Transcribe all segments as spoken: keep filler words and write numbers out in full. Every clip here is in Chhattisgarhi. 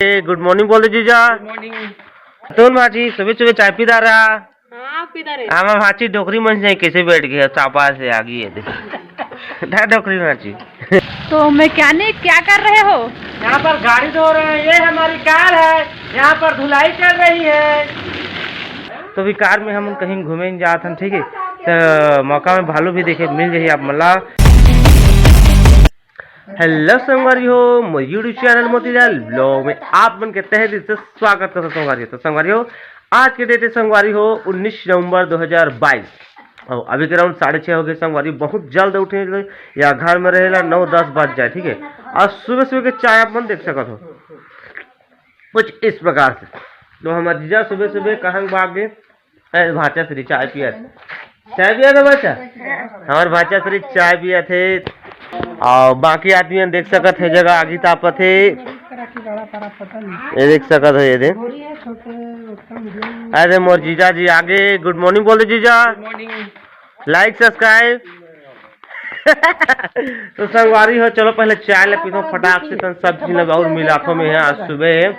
ए, गुड मॉर्निंग बोल दे जीजा। गुड मॉर्निंग। तुम भांची सुबह सुबह चाय पी डारे। हाँ, पी डारे। हमार भांची डोकरी मन से कैसे बैठ गए, चापा से आ गई है दे। धा डोकरी भांची। तो मैकेनिक, क्या कर रहे हो? यहाँ पर गाड़ी धो रहे हैं, ये हमारी कार है, यहाँ पर धुलाई चल रही है। तो अभी कार में हम कहीं घूमे जात हन, ठीक है, तो मौका में भालू भी देखे मिल जाही आप मन ला। हेलो संगवारी हो, मोर YouTube चैनल मोतीलाल ब्लॉग में आप मन के तहे दिल से स्वागत करत हँव संगवारी हो। तो संगवारी हो, आज के डेट है संगवारी हो उन्नीस नवंबर दो हज़ार बाईस, और अभी के राउंड साढ़े छः हो गए संगवारी। बहुत जल्द उठे या घर में रहेला नौ दस बज जाए, ठीक है। और सुबह सुबह के चाय आप मन देख सकत हो कुछ इस प्रकार से। तो हमार जीजा सुबह सुबह कहाँ भाग गए, ए, भांचा श्री चाय पियत। चाय पियत हे भांचा? हमार भांचा श्री चाय पियत हे। और बाकी आदमी देख सकत हे, जगह आगी तापत हे। ये देख सकत हो, ये दे। अरे मोर जीजा जी आगे, गुड मॉर्निंग बोल दे जीजा। गुड मॉर्निंग। लाइक सब्सक्राइब। तो संगवारी हो, चलो पहले चाय ले पीथों फटाक से, तन सब झिन ला और मिलाथों मैं आज सुबह।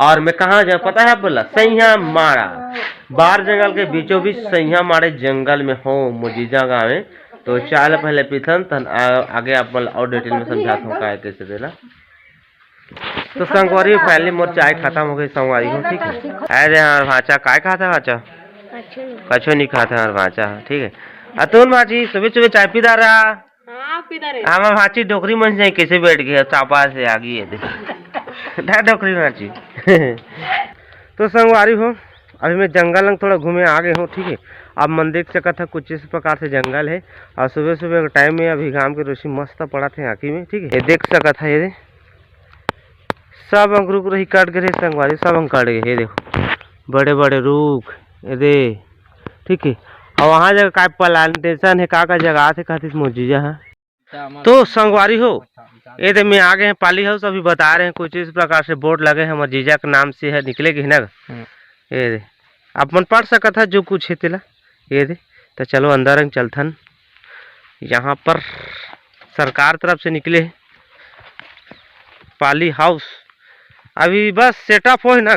और मैं कहाँ जाए पता है आप बोला? सैया माड़ा। बार जंगल के बीचों बीच सैया माड़े जंगल में हो मोर जीजा गाँव में। तो चाय ला पहले पीथन, तन आ-, आगे आप मन ला और डिटेल में समझात हँव का है, कैसे देला। तो संगवारी हो, फाइनली मोर चाय खत्म हो गई संगवारी हो, ठीक है। अरे हमार भांचा काय खाता भांचा? कछु नहीं। कछु नहीं खाता हमार भांचा, ठीक है। अतुल भांची सुबह सुबह चाय पी डारा। हाँ, पी डारे। हमार भांची डोकरी मन से कैसे बैठ गए, चापा से आ गई है दे। धा डोकरी भांची। तो संगवारी हो, अभी मैं जंगल लंग थोड़ा घूमे आ गए हँव, ठीक है। आप मन देख सकत है कुछ इस प्रकार से जंगल है। और सुबह सुबह के टाइम में अभी घाम के रोशनी मस्त पड़त हे आँखी में, ठीक है। ये देख सकत है, ये दे, सब अंग रुख रही कट गए संगवारी, सब अंग कट गए। ये देखो बड़े बड़े रुख, ये दे, ठीक है। और वहाँ जगह का प्लांटेशन है, का का जगह आथे कहती मोर जीजा है। तो संगवारी हो, ये दे मैं आ गए हैं पाली हाउस। अभी बता रहे हैं कुछ इस प्रकार से बोर्ड लगे हैं, हमारे जीजा के नाम से है, निकले कि ना। हम्म। ये दे, आप मन पढ़ सकत है जो कुछ है तेला। ये दे, तो चलो अंदर हम चलथन। यहाँ पर सरकार तरफ से निकले हैं पाली हाउस। अभी बस सेटअप हो है ना,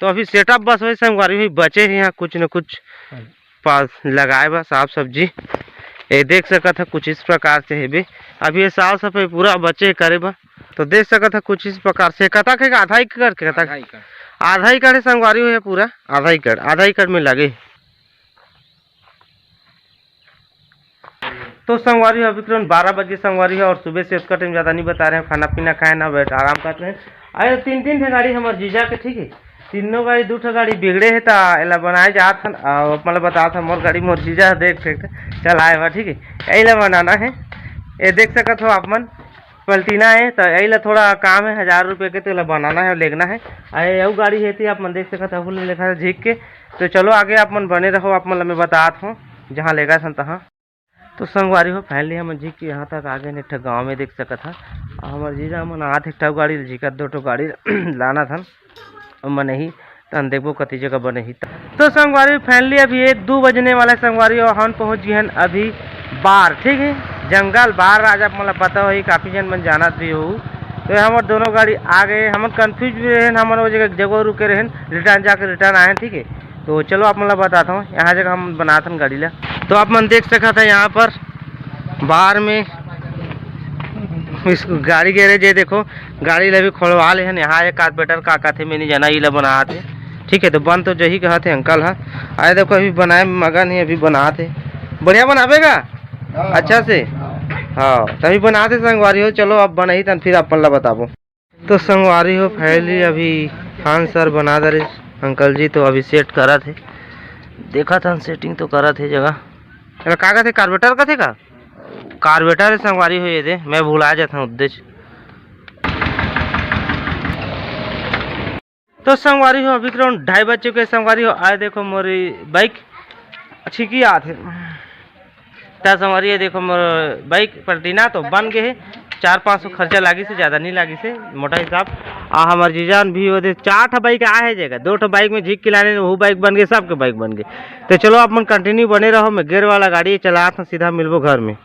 तो अभी सेटअप बस वही संगवारी हुई बचे हे यहाँ कुछ न कुछ पास लगाए बा साग सब्जी। ये देख सकत है कुछ इस प्रकार से हेबे। अभी ये साफ सफाई पूरा बचे हे करे बा। तो देख सकत है कुछ इस प्रकार से कतक हे, आधा एकड़ के कतक? आधा एकड़। आधा एकड़ है संगवारी हुई पूरा, आधा एकड़, आधा एकड़ में लगे। तो संगवारी हो, अभी करीबन बारह बजे संगवारी हो, और सुबह से उसका टाइम ज़्यादा नहीं बता रहे हैं, खाना पीना खाए ना, बैठ आराम कर रहे हैं। अरे तीन तीन ठे गाड़ी हमार जीजा के, ठीक है, तीनों गाड़ी, दू ठे गाड़ी बिगड़े है, ता एला बनाए जात हन। और मतलब बता था मोर गाड़ी मोर जीजा देख फेंक चलाए बा, ठीक है, यही ला बनाना है। ये देख सकत हो आप मन, पलटीना है, तो यही ला थोड़ा काम है, हजार रुपये के, तो एला बनाना है, लेगना है। अरे अउ गाड़ी है, तो आप मन देख सकत हो, फुल लेखा झीक के। तो चलो आगे आप मन बने रहो, आप मन ला मैं बतात हूँ जहाँ लेगा सन तहाँ। तो संगवारी हो, फाइनली हमन जी के यहाँ तक आ गए, एक ठो गाँव में देख सकत हा। आ हमर जीजा मन आत एक ठो गाड़ी ले जिकर दो ठो गाड़ी लाना था, मन ही तन देखबो कति जगह बने ही। तो संगवारी हो, फाइनली अभी एक दो बजने वाला है संगवारी हो, हम पहुँच गए हैं अभी बार, ठीक है, जंगल बार राजा, मतलब पता हो ही, काफ़ी जन मन जानत भी हो। तो हमर दोनों गाड़ी आ गए, हमन कन्फ्यूज भी रहे, हमन वो जगह जगह रुके रहे, रिटर्न जाके रिटर्न आए, ठीक है। तो चलो आप मन ला बताता हूँ, यहाँ जगह हम बनात हन गाड़ी ला। तो आप मन देख सकत है यहाँ पर बाहर में इस गाड़ी गैरेज है, देखो गाड़ी ला भी खोलवा ले हन। यहाँ एक कारपेंटर का कथे में नहीं जाना, इला बनात है, ठीक है। तो बन तो जही कहत है अंकल हा, आए देखो अभी बनाए में मगन है, अभी बनात है, बढ़िया बनाबे का अच्छा से। हाँ, तभी बनात है संगवारी हो। चलो अब बनही तन फिर अपन ला बताबो। तो संगवारी हो, फाइनली अभी खान सर बना दे रहे अंकल जी, तो अभी सेट करत हे, देखत हन सेटिंग तो करत हे जगह। एला का कथे, कार्बेटर कथे का? कार्बेटर है संगवारी हो, ये दे मैं भुला जाता हूँ उद्देश्य। तो संगवारी हो, अभी ग्राउंड ढाई बज चुके हैं संगवारी हो। आए देखो मोरी बाइक अच्छी की आत है। त संगवारी, ये देखो मोर बाइक पलटीना तो बन गए है, चार पाँच सौ खर्चा लागिस हे, ज़्यादा नहीं लागिस हे, मोटा हिसाब। आ हमर जीजान भी ओदे चार ठो बाइक आए है जगह, दो ठो बाइक में झिक के लाने, वो बाइक बन गए, सबके बाइक बन गए। तो चलो आप मन कंटिन्यू बने रहो, मैं गेयर वाला गाड़ी चलात हूँ, सीधा मिलबो घर में।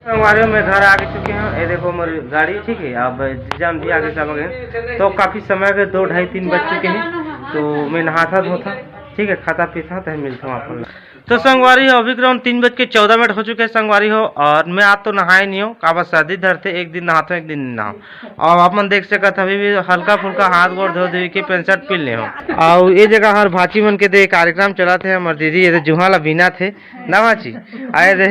संगवारी हो, मैं घर आ चुके हंव। ये देखो मोर गाड़ी, ठीक है। अब जीजा मन भी आगे चल गए, तो काफी समय के दो ढाई तीन बज चुके हैं। तो मैं नहाथा धोथा, ठीक है, खाता पीथा, तब मिलता हूँ आप मन ला। तो संगवारी हो, अभी ground तीन बज के चौदह मिनट हो चुके हैं संगवारी हो, और मैं आज तो नहाए नहीं हूँ, काबर सर्दी धरथे, एक दिन नहाता हूँ, एक दिन नहीं नहाऊँ। और आप मन देख सकत, अभी भी हल्का फुल्का हाथ गोड़ धो धो के पैंट शर्ट पहन ले हूँ। और ये जगह हर भांची मन के दे कार्यक्रम चलत हे, हमर दीदी ये दे जुहा ला बीनत हे ना भांची, आए दे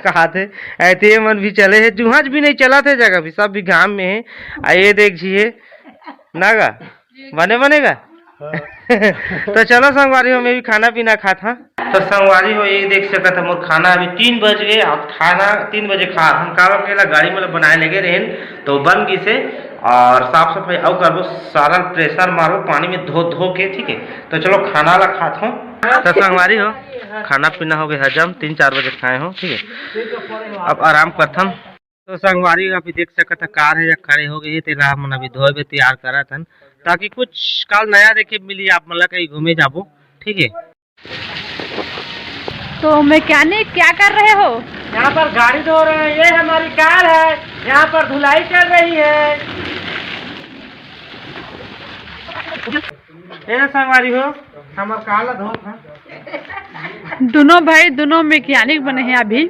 कहा थे, आए ते मन भी चले हे, जुहा भी नहीं चलत हे, जगह भी सब भी घाम में है। आ ये देख जी है ना गा, बने बनेगा। तो चलो संगवारी हो, मैं भी खाना पीना खात हंव। तो संगवारी हो, ये देख सकत हव, मोर खाना अभी तीन बज गए। अब खाना तीन बजे खात हंव, काबर के ला गाड़ी में बनाए लगे रहेन, तो बन गिसे। और साफ सफाई अउ करबो, सारा प्रेशर मारबो पानी में धो धो के, ठीक है। तो चलो खाना ला खात हंव। तो संगवारी हो, खाना पीना हो गए हजम, तीन चार बजे खाए हंव, ठीक है। अब आराम करथन। तो संगवारी, अभी देख सकत ह, कार हे, खड़े हो गए हे, तेला हमन अभी धोए बर तैयार करत हन, ताकि कुछ काल नया देखे मिली आप मन ला, कहीं घूमे जाबो, ठीक है। तो मैकेनिक, क्या कर रहे हो? यहाँ पर गाड़ी धो रहे हैं, ये हमारी कार है, यहाँ पर धुलाई चल रही है। ए संगवारी हो, हमर कार ला धोत हन। दोनों भाई, दोनों मैकेनिक बने हैं अभी।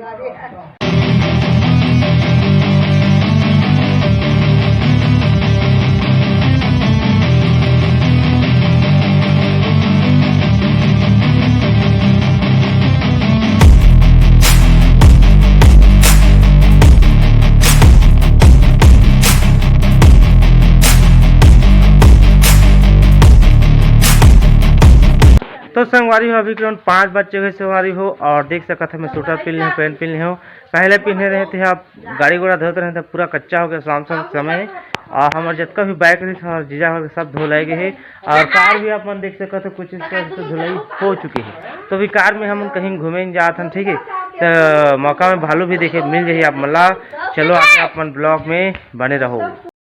तो संगवारी हो, अभी ground पाँच बज चुके हे संगवारी हो, और देख सकत हव, मैं स्वेटर पहन ले हंव, पैंट पहन ले हंव। पहले पहने रहे थे, अब गाड़ी घोड़ा धोत रहे थे, पूरा कच्चा हो गया, शाम शाम समय हे। और हमर जतका भी बाइक रहिस, हमर जीजा घर के सब धुलाई गए हे। और कार भी आप मन देख सकत हव, कुछ इस तरह से धुलाई हो चुके हे। तो अभी कार में हमन कहीं घूमे जात हन, ठीक है। तो मौका में भालू भी देखे मिल जाही आप मन ला। चलो आगे आप मन vlog में बने रहो।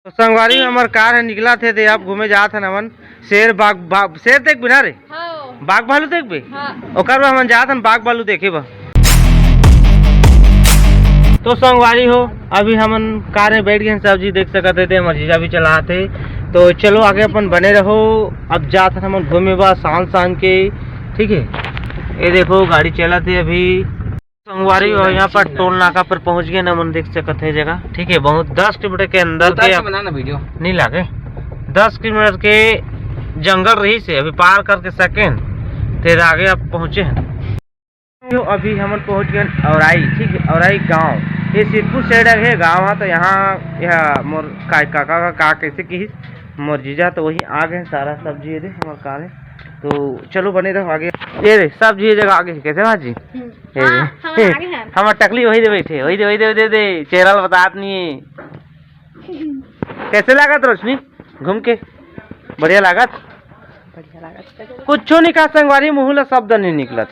तो संगवारी हो, हमर कार हे, निकलत हे, दे आप घूमे जात हन हमन। शेर, बाघ, बाघ, शेर देखबे ना रे? हाँ। बाघ भालू देखबे? हाँ। ओकर बर हमन जात हन बाघ भालू देखे बर। तो संगवारी हो, अभी हमन कार में बैठ गए हन, सब जी देख सकत हे, ते हमर जीजा भी चलात हे। तो चलो आगे अपन बने रहो, अब जात हन हमन घूमे बर शान शान के, ठीक है। ये देखो गाड़ी चलत हे अभी। संगवारी हो, यहाँ पर टोल नाका पर पहुँच गए ना, मन देख सकत हे जगह, ठीक है, बहुत दस किलोमीटर के अंदर उतार के के बना ना वीडियो। नहीं लागे, दस किलोमीटर के जंगल रहिस हे, अभी पार करके सेकंड तेरे आगे आप पहुँचे हैं। तो अभी हमन पहुँच गए औराई, ठीक है, औराई गांव, ये सिरपुर साइड है गांव है। तो यहाँ यह मोर का, काका का, का कैसे की मोर जीजा तो वही आ गए, सारा सब्जी ये दे हमर कार हे। तो चलो बने रहो आगे। ये रे सब्जी ये जगह आगे हे, कैसे भाजी? हम्म। ये हाँ, रे। हमर आगे हे। हमर टकली वही दे बैठे, वही दे, वही दे, वही दे, दे। चेहरा ल बतात नहीं है। कैसे लागत रोशनी घूम के? बढ़िया लागत? बढ़िया लागत। कुछ नहीं कहा संगवारी, मुँह ला शब्द नहीं निकलत।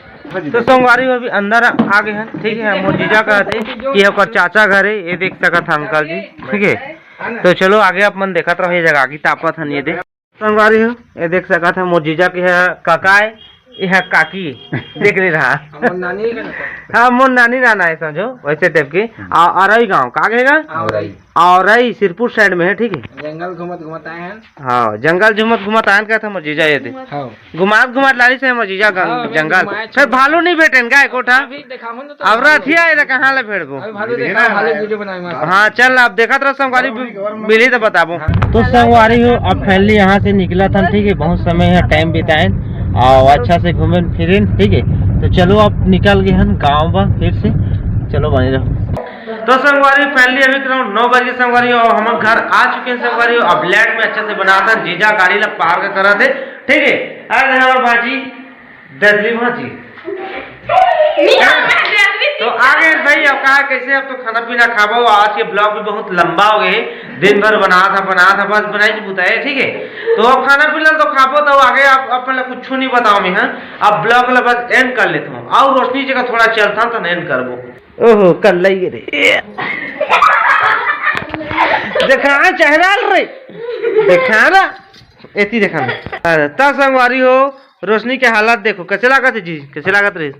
तो संगवारी अभी अंदर आ गए हैं, ठीक है। मोर जीजा कहते कि ओकर चाचा घर है, ये देख सकत है अंकल जी, ठीक है। तो चलो आगे आप मन देखत रहो, ये जगह आगे तापत हन ये दे। संगवारी हो, ये देख सकत ह, मोर जीजा के ह काका हे, ये ह काकी हे। देख ले रहा। हमर नानी के ना। हाँ, मोर नानी नाना हे, समझो, वैसे टाइप के। हम्म। आ, औराई गांव, का कहेगा? औराई। औराई, सिरपुर साइड में है, ठीक है। जंगल घूमत घूमत आए हैं। हाँ, जंगल घूमत घूमत आए हैं, कहत ह मोर जीजा ये दे। हाँ। घुमात घुमात लारी से हमर जीजा गं-, हाँ, अभी जंगल। घुमाए फिर भालू नहीं भेटेन का एकोठा? अभी देखाहूँ न तो अब रथिया ए त कहाँ ले भेड़बो? अभी भालू देखाहूँ, भालू वीडियो बनाए मस्त। हाँ, चल, अब देखत रहो संगवारी, मिली तो बताबो। तो संगवारी हो, अब finally यहाँ से निकलत हन, ठीक है, बहुत समय है, टाइम बिताएन और अच्छा से घूमेन फिरेन, ठीक है। तो चलो, अब निकल गए हन गाँव बा फिर से, चलो बने रहो। तो संगवारी, finally अभी ground नौ बज के संगवारी हो, हम घर आ चुके हैं संगवारी हो। अब लेट में अच्छा से बनात हन, जीजा गाड़ी ला पार्क करत हे, ठीक है। अरे हमार भाजी ददली भाजी। नहीं, हम ददली तो आ गए भाई, अब का, कैसे अब तो खाना पीना खाबो। आज के vlog भी बहुत लंबा हो गए, दिन भर बना था, बना था, बस बनाई के बुताए, ठीक है। तो अब खाना पीना तो खाबो, तो आगे आप अपन ला कुछ नहीं बताओ मैं, हाँ। अब vlog ला बस end कर लेता हूँ, और रोशनी जगह थोड़ा चलता तो end करबो। ओहो, कर लई रे। देखा चेहरा रे। देखा ना। एती देखा ना। अरे, त संगवारी हो, रोशनी के हालत देखो, कैसे लागत है जी? कैसे लागत रे?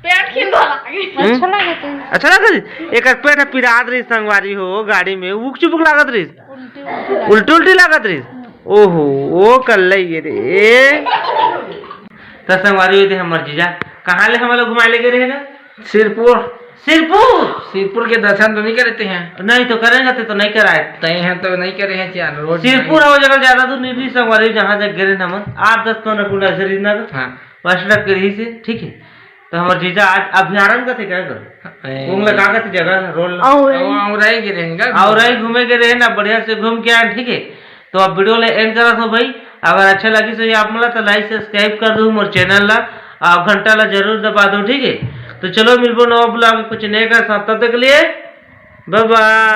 पेट खिंदा लागे। हम्म? अच्छा लागत है। अच्छा लागत रहिस? एकर पेट ह पिरात रहिस संगवारी हो, गाड़ी में उक चुबुक लागत रहिस, उल्टी उल्टी लागत। उल्टी उल्टी लागत रहिस। ओहो, ओ कल्ले ये रे। त संगवारी हो, ये दे हमर जीजा, कहाँ ले हमला घुमाए ले गे रहे ना? सिरपुर। सिरपुर? सिरपुर के दर्शन तो नहीं करते हैं। नहीं तो करेंगे, ते तो नहीं कराए। तय हैं तो नहीं करे हैं यार, रोज सिरपुर हो जगह ज्यादा दूर नहीं रही संगवारी, जहाँ तक गे रहे हमन, आठ दस पन्द्रह किलोमीटर से रही ना। हाँ। बस ट्रक के रही से, ठीक है। तो हमर जीजा आज अभ्यारण्य का थे क्या कर? ए, ओंगला का कहते जगह रोल ला? औरई। औ-, औरई गे रहेन गा। औरई घूमे गे रहेन, बढ़िया से घूम के आए, ठीक है। तो अब वीडियो ले एंड करत हो भाई। अगर अच्छा लगिस होही आप मन ला तो लाइक सब्सक्राइब कर दो मोर चैनल ला, और घंटा ला जरूर दबा दो, ठीक है। तो चलो मिलबो नवा ब्लॉग में कुछ नए कर साथ, तब तक के लिए बाय बाय।